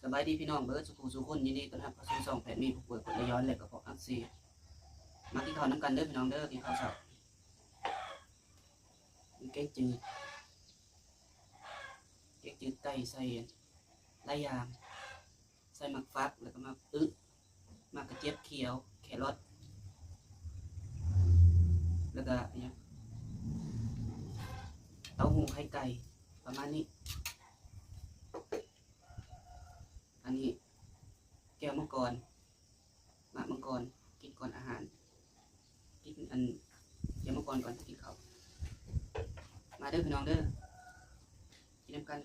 ສະບາຍດີພີ່ນ້ອງເບິດສູ່ຜູ້ສູ່ຄົນ, ຍິນດີຕ້ອນຮັບເຂົ້າສູ່ຊ່ອງແພດມີຜູ້ປ່ວຍກົດໄຫຼຍ້ອນ ແລະ ກະເພາະອັກເສບ. ມາກິນເຂົ້ານຳກັນເດີພີ່ນ້ອງເດີ, ກິນເຂົ້າເຊົ້າ. ແກງຈືດ, ແກງຈືດໄກ່ໃສ່ຫຼາຍຢ່າງ, ໃສ່ໝາກຝັກ ແລ້ວກໍໝາກອຶ, ໝາກກະຈຽບຂຽວ, ແຄຣອດ ແລ້ວກໍຫຍັງ ເຕົ້າຫູ້ໄຂ່ໄກ່ ປະມານນີ້. ອັນນີ້ແກ້ວມັງກອນ, ໝາກມັງກອນ ກິນກ່ອນອາຫານ, ກິນອັນແກ້ວມັງກອນກ່ອນກິນເຂົ້າ. ມາເດີພີ່ນ້ອງເດີ, ກິນນຳກັນ.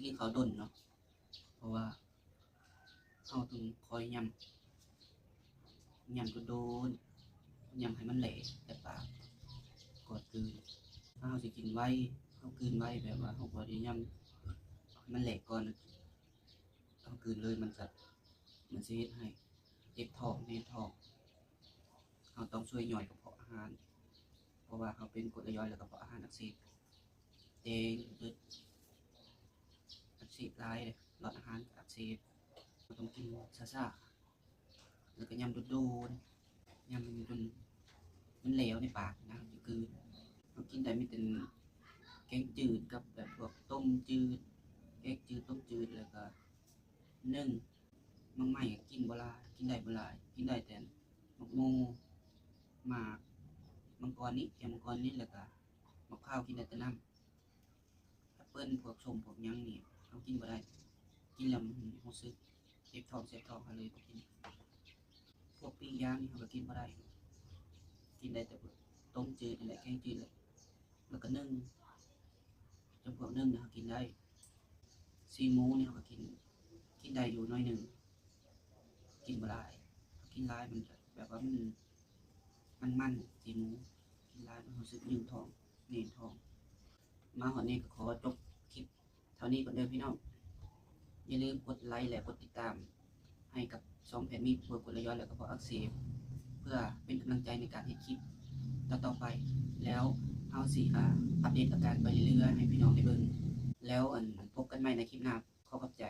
ກິນເຂົ້າດົນເນາະ ເພາະວ່າເຮົາຕ້ອງຄອຍຫຍ້ຳ ຫຍ້ຳໂດນໆ ຫຍ້ຳໃຫ້ມັນແຫຼກແຕ່ປາກ ກ່ອນກືນ. ຖ້າເຮົາຊິກິນໄວ ເຮົາກືນໄວ ແບບວ່າເຮົາບໍ່ໄດ້ຫຍ້ຳໃຫ້ມັນແຫຼກກ່ອນ ເຮົາກືນເລີຍ ມັນຈະ ມັນຊິເຮັດໃຫ້ເຈັບທ້ອງ ແໜ້ນທ້ອງ. ເຮົາຕ້ອງຊ່ວຍຍ່ອຍກະເພາະອາຫານ ເພາະວ່າເຮົາເປັນກົດໄລຍ້ອຍ ແລະ ກະເພາະອາຫານອັກເສບ ແຕ່ເລືອດອັກເສບຫຼາຍ ຫຼອດອາຫານກະອັກເສບ. ເຮົາຕ້ອງກິນຊ້າໆ ແລ້ວກະຫຍ້ຳໂດນໆ ຫຍ້ຳໃຫ້ມັນຈົນມັນແຫຼວໃນປາກນະ ຈຶ່ງກືນ. ເຮົາກິນໄດ້ມີແຕ່ແກງຈືດກັບແບບພວກຕົ້ມຈືດ ແກງຈືດ ຕົ້ມຈືດ ແລ້ວກະ ໜຶ່ງ ໝາກໄມ້ກະກິນບໍ່ຫຼາຍ ກິນໄດ້ບໍ່ຫຼາຍ ກິນໄດ້ແຕ່ໝາກໂມ ໝາກມັງກອນນີ້ ແກ້ວມັງກອນນີ້ ແລ້ວກະໝາກພ້າວກິນໄດ້ແຕ່ນ້ຳ. ແອັບເປິ້ນ ພວກສົ້ມ ພວກຫຍັງນີ້ເຮົາກິນບໍ່ໄດ້ ກິນແລ້ວມັນຮູ້ສຶກເຈັບທ້ອງແສບທ້ອງ ເຮົາເລີຍບໍ່ກິນ. ພວກປີ້ງຢ່າງນີ້ເຮົາກະກິນບໍ່ໄດ້ ກິນໄດ້ແຕ່ຕົ້ມຈືດຫັ້ນແຫຼະ ແກງຈືດແຫຼະ. ແລ້ວກະໜຶ່ງ ຈຳພວກໜຶ່ງນີ້ເຮົາກິນໄດ້. ຊີ້ນໝູນີ້ເຮົາກະກິນ ກິນໄດ້ຢູ່ໜ້ອຍໜຶ່ງ ກິນບໍ່ຫຼາຍ ເຮົາກິນຫຼາຍມັນຈະແບບວ່າມັນ ມັນໆ ຊີ້ນໝູ ກິນຫຼາຍມັນຮູ້ສຶກຍືນທ້ອງ ແໜ້ນທ້ອງ. ມາຮອດນີ້ກະຂໍຈົບຄລິບເທົ່ານີ້ກ່ອນເດີພີ່ນ້ອງ. ຢ່າລືມກົດໄລ ແລະ ກົດຕິດຕາມ ໃຫ້ກັບຊ່ອງແພດມີ ເພື່ອກົດໄລຍ້ອຍ ແລະ ກະເພາະອັກເສບ ເພື່ອເປັນກຳລັງໃຈໃນການເຮັດຄລິບຕໍ່ໆໄປ. ແລ້ວເຮົາຊິ ອາ ອັບເດດອາການໄປເລື້ອຍໆ ໃຫ້ພີ່ນ້ອງໄດ້ເບິ່ງ. ແລ້ວ ອັນ ພົບກັນໃໝ່ໃນຄລິບໜ້າ. ຂໍຂອບໃຈ.